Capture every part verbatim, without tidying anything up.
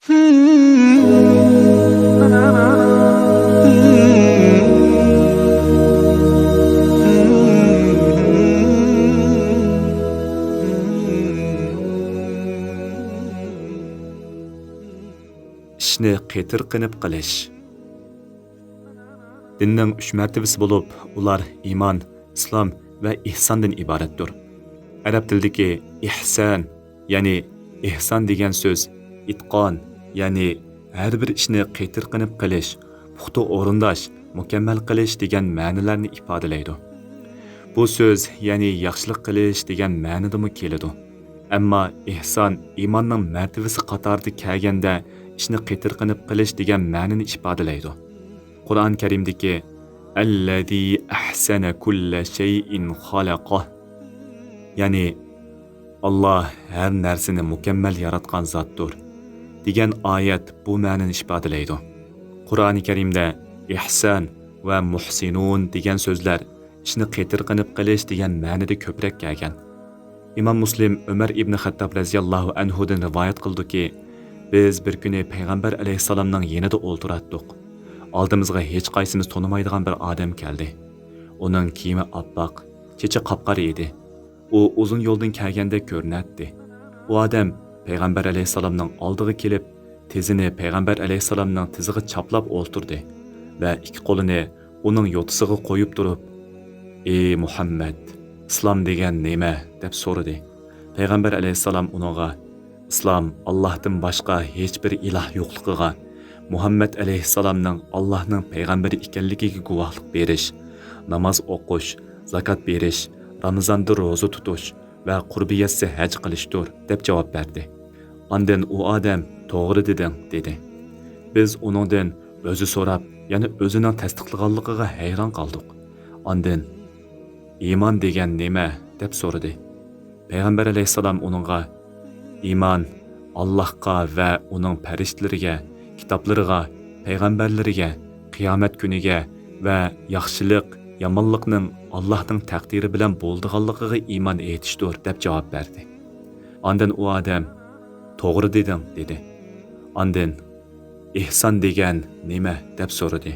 ئىشنى قېتىرقىنىپ قىلىش. دىننىڭ ئۈچ مەرتىۋىسى بولۇپ، ئۇلار ئىمان، ئىسلام ۋە ئېھساندىن ئىبارەتتۇر. ئەرەب تىلىدىكى ئىھسان، يەنى ئېھسان دېگەن سۆز ئىتقان، يەنى ھەر بىر ئىشنى قېتىرقىنىپ قىلىش، پۇختا ئورۇنداش، مۇكەممەل قىلىش دېگەن مەنىلەرنى ئىپادىلەيدۇ. بۇ سۆز، يەنى ياخشىلىق قىلىش دېگەن مەنىدىمۇ كېلىدۇ. ئەمما ئېھسان ئىماننىڭ مەرتىۋىسى قاتارىدا كەلگەندە، ئىشنى قېتىرقىنىپ قىلىش دېگەن مەنىنى ئىپادىلەيدۇ. قۇرئان كەرىمدىكى «ئەللەزى ئەھسەنە كۇللە شەيئىن خالەقەھ»، يەنى «ئاللا ھەر نەرسىنى مۇكەممەل ياراتقان زاتتۇر» دېگەن ئايەت بۇ مەنىنى ئىپادىلەيدۇ. قۇرئان كەرىمدە ئىھسان ۋە مۇھسىنۇن دېگەن سۆزلەر ئىشنى قېتىرقىنىپ قىلىش دېگەن مەنىدە كۆپرەك كەلگەن. ئىمام مۇسلىم ئۆمەر ئىبنى خەتتاب رەزىياللاھۇ ئەنھۇدىن رىۋايەت قىلىدۇكى، بىز بىر كۈنى پەيغەمبەر ئەلەيھىسسالامنىڭ يېنىدا ئولتۇراتتۇق. ئالدىمىزغا ھېچقايسىمىز تونۇمايدىغان بىر ئادەم كەلدى. ئۇنىڭ كىيىمى ئاپئاق، چېچى قاپقارا ئىدى. ئۇ ئۇزۇن يولدىن كەلگەندەك كۆرۈنەتتى. ئۇ ئادەم پەيغەمبەر ئەلەيھىسسالامنىڭ ئالدىغا كېلىپ، تىزىنى پەيغەمبەر ئەلەيھىسسالامنىڭ تىزىغا چاپلاپ ئولتۇردى ۋە ئىككى قولىنى ئۇنىڭ يوتىسىغا قويۇپ تۇرۇپ، «ئى مۇھەممەد، ئىسلام دېگەن نېمە؟» دەپ سورىدى. پەيغەمبەر ئەلەيھىسسالام ئۇنىڭغا، «ئىسلام ئاللاھتىن باشقا ھېچبىر ئىلاھ يوقلۇقىغا، مۇھەممەد ئەلەيھىسسالامنىڭ ئاللاھنىڭ پەيغەمبىرى ئىكەنلىكىگە گۇۋاھلىق بېرىش، ناماز ئوقۇش، زاكات بېرىش، رامىزاندا روزا تۇتۇش ۋە قۇربى يەتسە ھەج قىلىشتۇر» دەپ جاۋاب بەردى. ئاندىن ئۇ ئادەم، «توغرا دېدىڭ» دېدى. بىز ئۇنىڭدىن ئۆزى سوراپ، يەنە ئۆزىنىڭ تەستىقلىغانلىقىغا ھەيران قالدۇق. ئاندىن، «ئىمان دېگەن نېمە؟» دەپ سورىدى. پەيغەمبەر ئەلەيھىسسالام ئۇنىڭغا، «ئىمان ئاللاھقا ۋە ئۇنىڭ پەرىشتىلىرىگە، كىتابلىرىغا، پەيغەمبەرلىرىگە، قىيامەت كۈنىگە ۋە ياخشىلىق، يامانلىقنىڭ ئاللاھنىڭ تەقدىرى بىلەن بولىدىغانلىقىغا ئىمان ئېيتىشتۇر» دەپ جاۋاب بەردى. ئاندىن ئۇ ئادەم، «توغرا دېدىڭ» دېدى. ئاندىن، «ئېھسان دېگەن نېمە؟» دەپ سورىدى.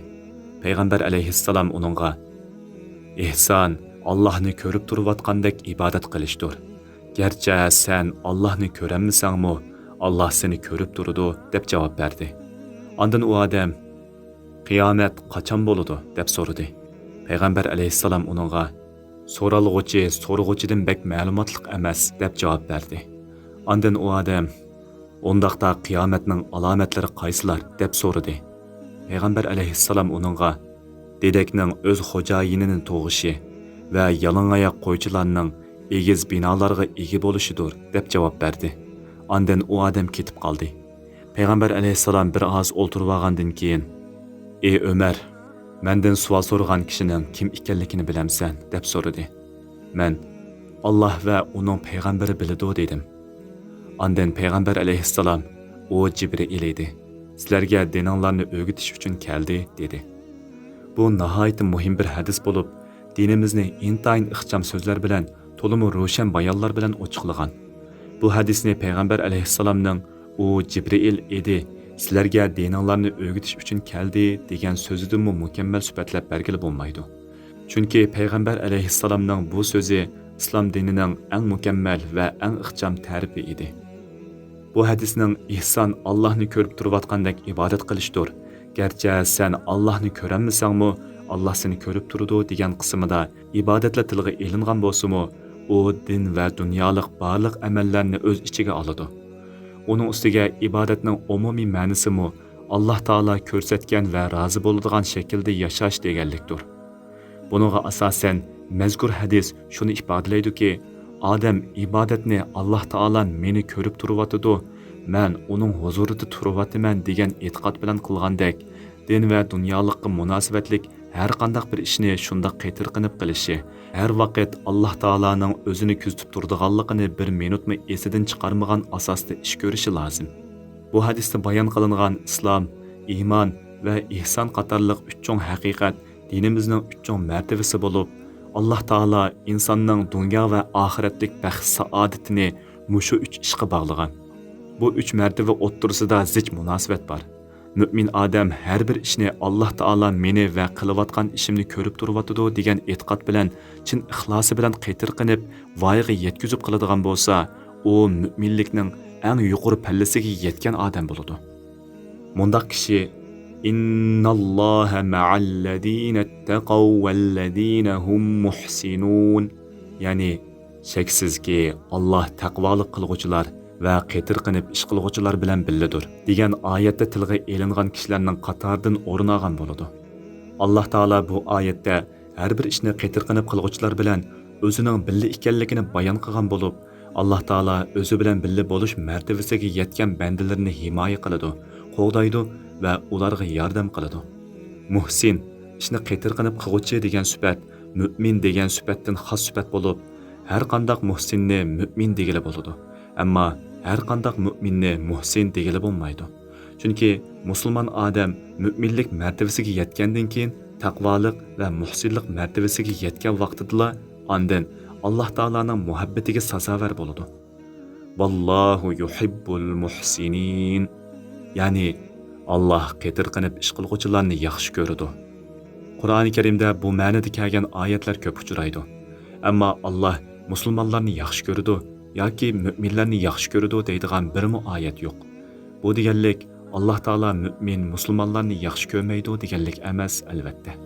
پەيغەمبەر ئەلەيھىسسالام ئۇنىڭغا، «ئېھسان ئاللاھنى كۆرۈپ تۇرۇۋاتقاندەك ئىبادەت قىلىشتۇر. گەرچە سەن ئاللاھنى كۆرەلمىسەڭمۇ، ئاللاھ سېنى كۆرۈپ تۇرىدۇ» دەپ جاۋاب بەردى. ئاندىن ئۇ ئادەم، «قىيامەت قاچان بولىدۇ؟» دەپ سورىدى. پەيغەمبەر ئەلەيھىسسالام ئۇنىڭغا، «سورالغۇچى سورىغۇچىدىن بەك مەلۇماتلىق ئەمەس» دەپ جاۋاب بەردى. ئاندىن ئۇ ئادەم، «ئۇنداقتا قىيامەتنىڭ ئالامەتلىرى قايسىلار؟» دەپ سورىدى. پەيغەمبەر ئەلەيھىسسالام ئۇنىڭغا، «دېدەكنىڭ ئۆز خوجايىنىنى تۇغۇشى ۋە يالىڭاياق قويچىلارنىڭ ئېگىز بىنالارغا ئىگە بولۇشىدۇر» دەپ جاۋاب بەردى. ئاندىن ئۇ ئادەم كېتىپ قالدى. پەيغەمبەر ئەلەيھىسسالام بىر ئاز ئولتۇرۇۋالغاندىن كېيىن، «ئى ئۆمەر، مەندىن سوئال سورىغان كىشىنىڭ كىم ئىكەنلىكىنى بىلەمسەن؟» دەپ سورىدى. مەن، «ئاللاھ ۋە ئۇنىڭ پەيغەمبىرى بىلىدۇ» دېدىم. ئاندىن پەيغەمبەر ئەلەيھىسسالام، «ئۇ جىبرىئىل ئىدى، سىلەرگە دىنىڭلارنى ئۆگىتىش ئۈچۈن كەلدى» دېدى. بۇ ناھايىتى مۇھىم بىر ھەدىس بولۇپ، دىنىمىزنى ئىنتايىن ئىخچام سۆزلەر بىلەن، تولىمۇ روشەن بايانلار بىلەن ئوچۇقلىغان. بۇ ھەدىسنى پەيغەمبەر ئەلەيھىسسالامنىڭ «ئۇ جىبرىئىل ئىدى، سىلەرگە دىنىڭلارنى ئۆگىتىش ئۈچۈن كەلدى» دېگەن سۆزىدىنمۇ مۇكەممەل سۈپەتلەپ بەرگىلى بولمايدۇ. چۈنكى پەيغەمبەر ئەلەيھىسسالامنىڭ بۇ سۆزى ئىسلام دىنىنىڭ ئەڭ مۇكەممەل ۋە ئەڭ ئىخچام تەرىپى ئىدى. بۇ ھەدىسنىڭ «ئېھسان ئاللاھنى كۆرۈپ تۇرۇۋاتقاندەك ئىبادەت قىلىشتۇر، گەرچە سەن ئاللاھنى كۆرەلمىسەڭمۇ، ئاللاھ سېنى كۆرۈپ تۇرىدۇ» دېگەن قىسمىدا ئىبادەتلەر تىلغا ئېلىنغان بولسىمۇ، ئۇ دىن ۋە دۇنيالىق بارلىق ئەمەللەرنى ئۆز ئىچىگە ئالىدۇ. ئۇنىڭ ئۈستىگە ئىبادەتنىڭ ئومۇمىي مەنىسىمۇ ئاللاھ تائالا كۆرسەتكەن ۋە رازى بولىدىغان شەكىلدە ياشاش دېگەنلىكتۇر. بۇنىڭغا ئاساسەن، مەزكۇر ھەدىس شۇنى ئىپادىلەيدۇكى، ئادەم ئىبادەتنى «ئاللاھ تائالا مېنى كۆرۈپ تۇرۇۋاتىدۇ، مەن ئۇنىڭ ھۇزۇرىدا تۇرۇۋاتىمەن» دېگەن ئېتىقاد بىلەن قىلغاندەك، دىن ۋە دۇنيالىققا مۇناسىۋەتلىك ھەر قانداق بىر ئىشنى شۇنداق قېتىرقىنىپ قىلىشى، ھەر ۋاقىت ئاللاھ تائالانىڭ ئۆزىنى كۆزىتىپ تۇرىدىغانلىقىنى بىر مىنۇتمۇ ئېسىدىن چىقارمىغان ئاساستا ئىش كۆرۈشى لازىم. بۇ ھەدىستە بايان قىلىنغان ئىسلام، ئىمان ۋە ئېھسان قاتارلىق ئۈچ چوڭ ھەقىقەت دىنىمىزنىڭ ئۈچ چوڭ مەرتىۋىسى بولۇپ، ئاللاھ تائالا ئىنساننىڭ دۇنيا ۋە ئاخىرەتلىك بەخت-سائادىتىنى مۇشۇ ئۈچ ئىشقا باغلىغان. بۇ ئۈچ مەرتىۋە ئوتتۇرىسىدا زىچ مۇناسىۋەت بار. مۆمىن ئادەم ھەر بىر ئىشنى «ئاللاھ تائالا مېنى ۋە قىلىۋاتقان ئىشىمنى كۆرۈپ تۇرۇۋاتىدۇ» دېگەن ئېتىقاد بىلەن، چىن ئىخلاسى بىلەن قېتىرقىنىپ، ۋايىغا يەتكۈزۈپ قىلىدىغان بولسا، ئۇ مۆمىنلىكنىڭ ئەڭ يۇقىرى پەللىسىگە يەتكەن ئادەم بولىدۇ. مۇنداق كىشى، «ئىنناللاھە مەئەللەزىنەتتەقەۋ ۋەللەزىنە ھۇم مۇھسىنۇن»، يەنى، «شەكسىزكى، ئاللاھ تەقۋالىق قىلغۇچىلار ۋە قېتىرقىنىپ ئىش قىلغۇچىلار بىلەن بىللىدۇر» دېگەن ئايەتتە تىلغا ئېلىنغان كىشىلەرنىڭ قاتارىدىن ئورۇن ئالغان بولىدۇ. ئاللاھ تائالا بۇ ئايەتتە ھەر بىر ئىشنى قېتىرقىنىپ قىلغۇچىلار بىلەن ئۆزىنىڭ بىللە ئىكەنلىكىنى بايان قىلغان بولۇپ، ئاللاھ تائالا ئۆزى بىلەن بىللە بولۇش مەرتىۋىسىگە يەتكەن بەندىلىرىنى ھىمايە قىلىدۇ، قوغدايدۇ ۋە ئۇلارغا ياردەم قىلىدۇ. مۇھسىن، ئىشنى قېتىرقىنىپ قىلغۇچى دېگەن سۈپەت مۆمىن دېگەن سۈپەتتىن خاس سۈپەت بولۇپ، ھەر قانداق مۇھسىننى مۆمىن دېگىلى بولىدۇ. ئەمما ھەر قانداق مۆمىننى مۇھسىن دېگىلى بولمايدۇ. چۈنكى مۇسۇلمان ئادەم مۆمىنلىك مەرتىۋىسىگە يەتكەندىن كېيىن، تەقۋالىق ۋە مۇھسىنلىق مەرتىۋىسىگە يەتكەن ۋاقتىدىلا، ئاندىن ئاللاھ تائالانىڭ مۇھەببىتىگە سازاۋەر بولىدۇ. «ۋاللاھۇ يۇھىببۇل مۇھسىنىن»، يەنى، «ئاللاھ قېتىرقىنىپ ئىش قىلغۇچىلارنى ياخشى كۆرىدۇ». قۇرئانى كەرىمدە بۇ مەنىدە كەلگەن ئايەتلەر كۆپ ئۇچرايدۇ. ئەمما ئاللاھ مۇسۇلمانلارنى ياخشى كۆرىدۇ ياكى مۆمىنلەرنى ياخشى كۆرىدۇ دەيدىغان بىرمۇ ئايەت يوق. بۇ دېگەنلىك، ئاللاھ تائالا مۆمىن مۇسۇلمانلارنى ياخشى كۆرمەيدۇ دېگەنلىك ئەمەس، ئەلۋەتتە.